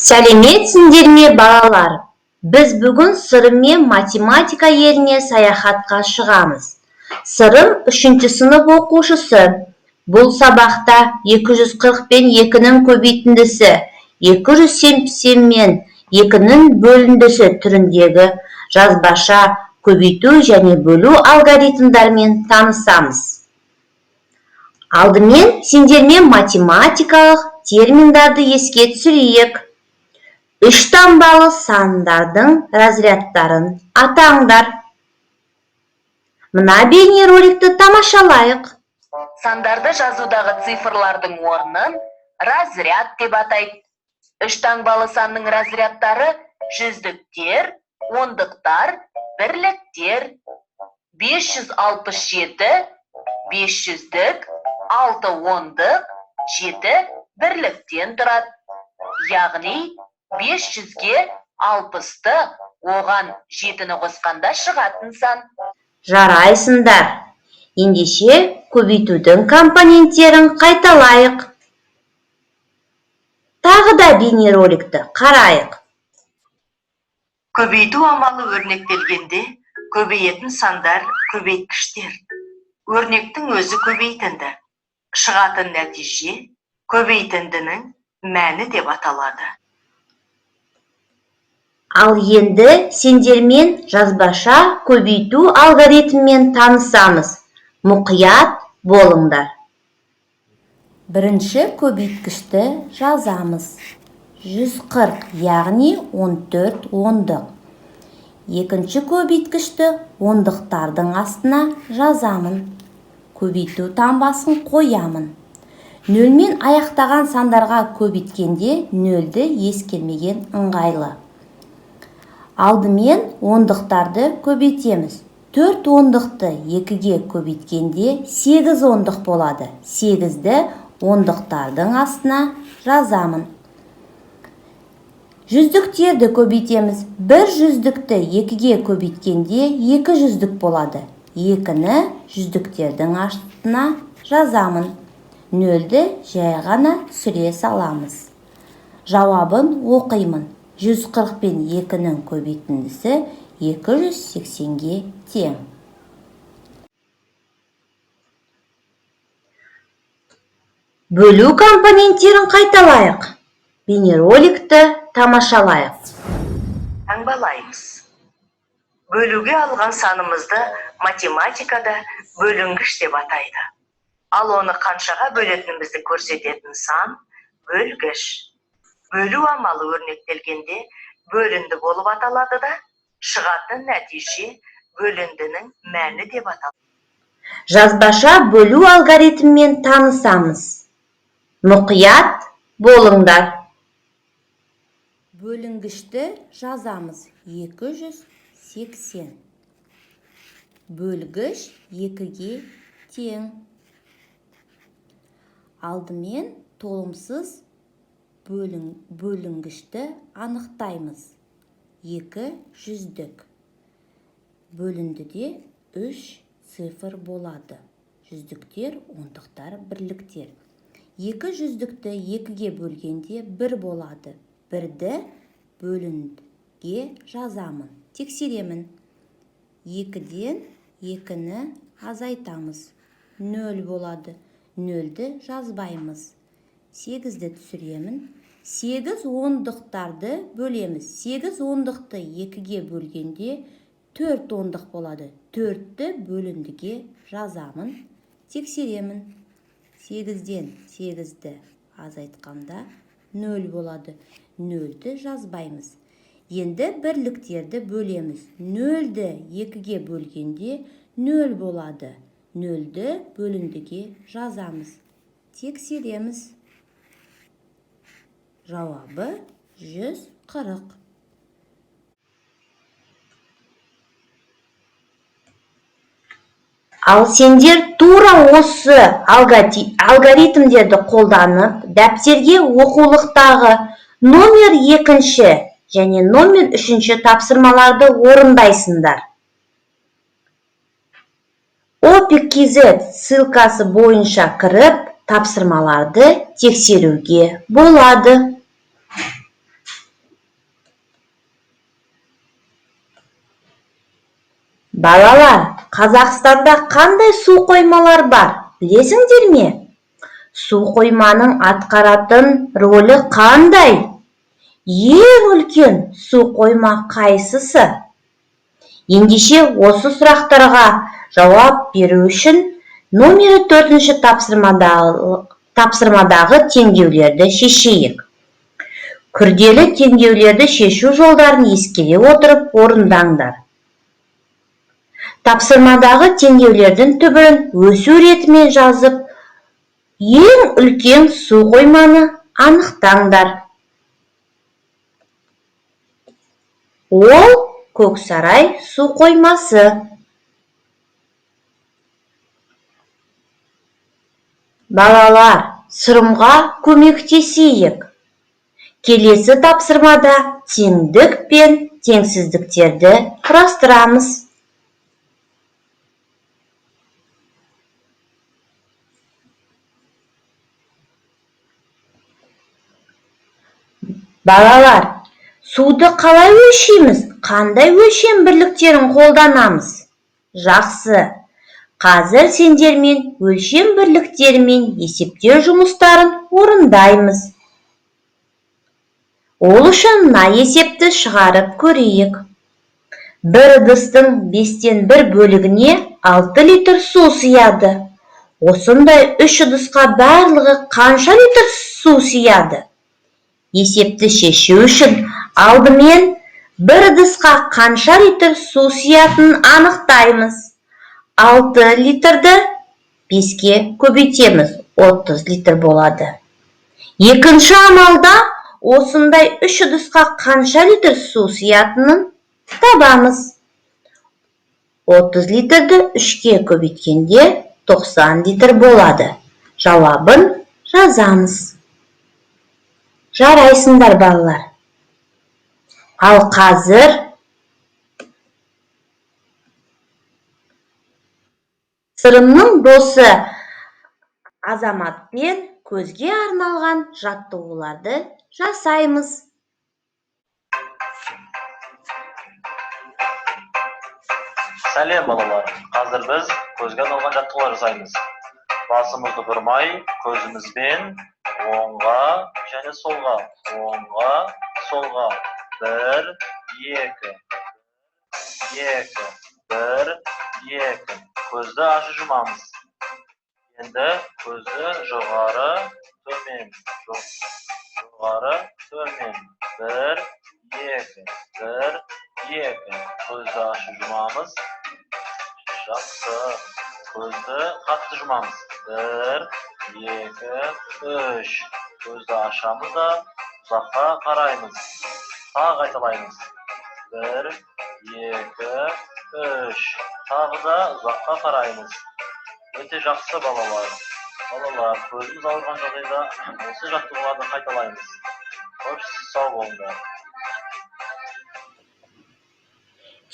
Сәлеметсіңдер ме, балалар! Біз бүгін Сырыммен математика еліне саяхатқа шығамыз. Сырым үшінші сынып оқушысы. Бұл сабақта 240 пен 2-нің көбейтіндісі, 280 мен 2-нің бөліндісі түріндегі жазбаша көбейту және бөлу алгоритмдарымен танысамыз. Алдымен сендермен математикалық терминдарды еске түсірейік. Үш таңбалы сандардың разрядтарын атаңдар. Мына бейнероликті тамашалайық. Сандарды жазудағы цифрлардың орнын разряд деп атайды. Үш таңбалы санның разрядтары жүздіктер, ондықтар, бірліктер. 567, 500-дік, 6 ондық, 7 бірліктен тұрады. Яғни 500-ге 60-ты, оған 7-ні қосқанда шығатын сан. Жарайсыңдар! Ендеше көбейтудің компоненттерін қайталайық. Тағы да бейнероликті қарайық. Көбейту амалы өрнектелгенде көбейетін сандар көбейткіштер. Өрнектің өзі көбейтінді. Шығатын нәтиже көбейтіндінің мәні деп аталады. Ал енді сендермен жазбаша көбейту алгоритмімен танысамыз. Мұқият болыңдар. Бірінші көбейткішті жазамыз. 140, яғни 14 ондық. Екінші көбейткішті ондықтардың астына жазамын. Көбейту таңбасын қоямын. Нөлмен аяқтаған сандарға көбейткенде нөлді ескермеген ыңғайлы. Алдымен ондықтарды көбейтеміз. 4 ондықты 2-ге көбейткенде 8 ондық болады. 8-ді ондықтардың астына жазамын. Жүздіктерді көбейтеміз. 1 жүздікті 2-ге көбейткенде 2 жүздік болады. 2-ні жүздіктердің астына жазамын. Нөлді жай ғана түсіре саламыз. Жауабын оқимын. 140 пен 2-нің көбейтіндісі 280-ге тең. Бөлу компоненттерін қайталайық. Бейнероликті тамашалайық. Таңбалаймыз. Бөлуге алған санымызды математикада бөлінгіш деп атайды. Ал оны қаншаға бөлетінімізді көрсететін сан бөлгіш. Бөлу амалы өрнектелгенде бөлінді болып аталады да, шығатын нәтиже бөліндінің мәні деп аталады. Жазбаша бөлу алгоритмімен танысамыз. Мұқият болыңдар. Бөлінгішті жазамыз. 280. Бөлгіш 2-ге тең. Алдымен толымсыз бөлінгішті анықтаймыз. 2 жүздік. Бөліндіде 3 цифр болады. Жүздіктер, ондықтар, бірліктер. 2 жүздікті 2-ге бөлгенде 1 болады. 1-ді бөліндіге жазамын. Тексеремін. 2-ден 2-ні азайтамыз. 0 болады. 0-ді жазбаймыз. 8-ді түсіремін. 8 ондықтарды бөлеміз. 8 ондықты 2-ге бөлгенде 4 ондық болады. 4-ті бөліндіге жазамын. Тексеремін. 8-ден 8-ді азайтқанда 0 болады. 0-ді жазбаймыз. Енді бірліктерді бөлеміз. 0-ді 2-ге бөлгенде 0 болады. 0-ді бөліндіге жазамыз. Тексереміз. Жауабы 140. Ал сендер тура осы алгоритмдерді қолданып, дәптерге оқулықтағы номер 2 және номер 3 тапсырмаларды орындайсыңдар. Opi.kz ссылкасы бойынша кіріп, тапсырмаларды тексеруге болады. Балалар, Қазақстанда қандай су қоймалар бар, білесіңдер ме? Су қойманың атқаратын рөлі қандай? Ең үлкен су қойма қайсысы? Ендеше осы сұрақтарға жауап беру үшін номері 4-ші тапсырмадағы теңдеулерді шешейік. Күрделі теңдеулерді шешу жолдарын ескере отырып орындаңдар. Тапсырмадағы теңдеулердің түбірін өсу ретімен жазып, ең үлкен су қойманы анықтаңдар. Ол Көксарай су қоймасы. Балалар, Сырымға көмектесейік. Келесі тапсырмада теңдік пен теңсіздіктерді құрастырамыз. Балалар, суды қалай өлшейміз? Қандай өлшем бірліктерін қолданамыз? Жақсы. Қазір сендермен өлшем бірліктерімен есептеу жұмыстарын орындаймыз. Ол үшін мына есепті шығарып көрейік. Бір ыдыстың 1/5 бөлігіне 6 литр су сыяды. Осындай 3 ыдысқа барлығы қанша литр су сыяды? Есепті шешу үшін алдымен бір ыдысқа қанша литр су сыятынын анықтаймыз. 6 литрді 5-ке көбейтеміз, 30 литр болады. Екінші амалда осындай 3 ыдысқа қанша литр су сыятынын табамыз. 30 литрді 3-ке көбейткенде 90 литр болады. Жауабын жазамыз. Жарайсыңдар, балалар. Ал қазір Сырымның досы Азаматпен көзге арналған жаттығуларды жасаймыз. Сәлем, балалар. Қазір біз көзге арналған жаттығулар жасаймыз. Басымызды бұрмай, көзімізбен оңға және солға, оңға, солға. 1, 2, 2, 1, 2. Көзді ашып жұмамыз. Енді көзді жоғары, төмен, жоғары, төмен. 1, 2, 1, 2. Көзді ашып жұмамыз. Жақсы. Көзді қатты жұмамыз. 1, 2, 3. Көзді ашамыз да ұзаққа қараймыз. Тағы қайталаймыз. 1, 2, 3. Тағы да ұзаққа қараймыз. Өте жақсы, балалар. Балалар, көзіміз ауырған жағдайда осы жаттығуларды қайталаймыз. Қош, сау болыңдар.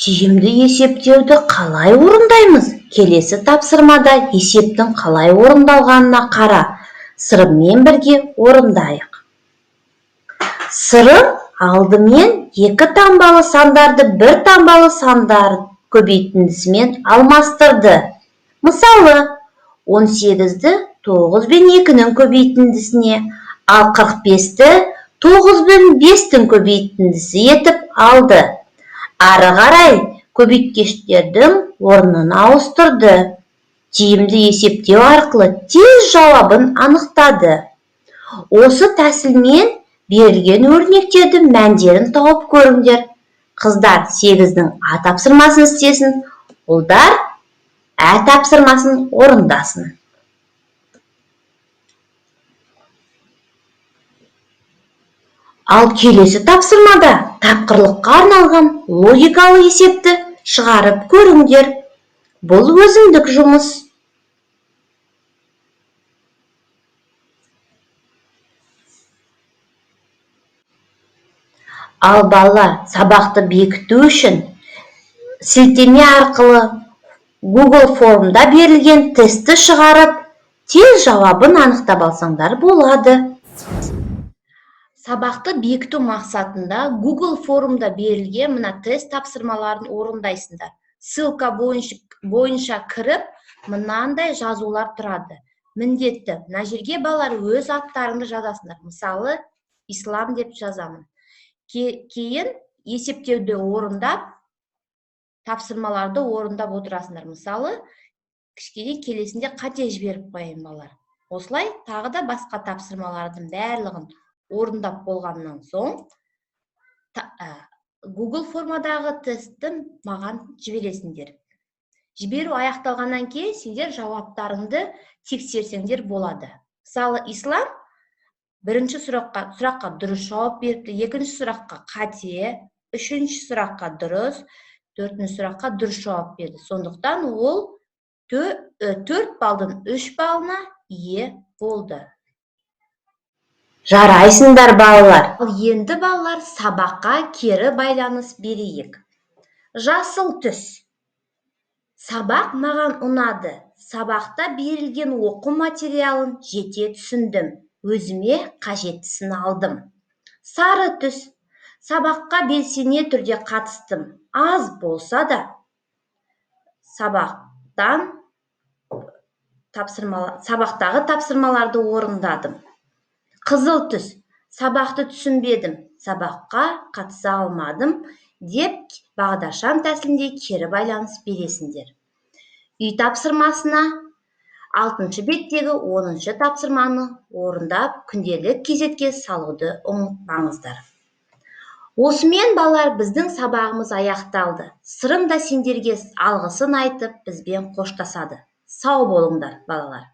Тиімді есептеуді қалай орындаймыз? Келесі тапсырмада есептің қалай орындалғанына қара. Сырыммен бірге орындайық. Сырым алдымен 2 таңбалы сандарды 1 таңбалы сандар көбейтіндісімен алмастырды. Мысалы, 18-ді 9 бен 2-нің көбейтіндісіне, ал 45-ті 9 бен 5-тің көбейтіндісі етіп алды. Ары қарай көбейткіштердің орнын ауыстырды. Тиімді есептеу арқылы тез жауабын анықтады. Осы тәсілмен берілген өрнектердің мәндерін тауып көріңдер. Қыздар 8-дің А тапсырмасын істесін, ұлдар Ә тапсырмасын орындасын. Ал келесі тапсырмада тапқырлыққа арналған логикалық есепті шығарып көріңдер. Бұл өзіндік жұмыс. Ал балалар, сабақты бекіту үшін сілтеме арқылы Google формда берілген тестті шығарып, тез жауабын анықтап алсаңдар болады. Сабақты бекіту мақсатында Google формда берілген мына тест тапсырмаларын орындайсыңдар. Ссылка бойынша кіріп, мынандай жазулар тұрады. Міндетті мына жерге, балалар, өз аттарыңды жазасыңдар. Мысалы, Ислам деп жазамын. Кейін есептеуді орындап, тапсырмаларды орындап отырасыңдар. Мысалы, кішкене келесінде қате жіберіп қояйын, балалар. Осылай тағы да басқа тапсырмалардың барлығын орындап болғаннан соң Google формадағы тестті маған жібересіңдер. Жіберу аяқталғаннан кейін сендер жауаптарыңды тексерсеңдер болады. Мысалы, Ислам бірінші сұраққа дұрыс жауап беріпті, екінші сұраққа қате, үшінші сұраққа дұрыс, төртінші сұраққа дұрыс жауап берді. Сондықтан ол 4 балдың 3 балына ие болды. Жарайсыңдар, балалар! Ал енді, балалар, сабаққа кері байланыс берейік. Жасыл түс: сабақ маған ұнады, сабақта берілген оқу материалын жете түсіндім, өзіме қажеттісін алдым. Сары түс: сабаққа белсене түрде қатыстым, аз болса да сабақтағы тапсырмаларды орындадым. Қызыл түс: сабақты түсінбедім, сабаққа қатыса алмадым деп бағдаршам тәсілінде кері байланыс бересіңдер. Үй тапсырмасына алтыншы беттегі 10-шы тапсырманы орындап, күнделік кезетке салуды ұмытпаңыздар. Осымен, балалар, біздің сабағымыз аяқталды. Сырым да сендерге алғысын айтып, бізбен қоштасады. Сау болыңдар, балалар!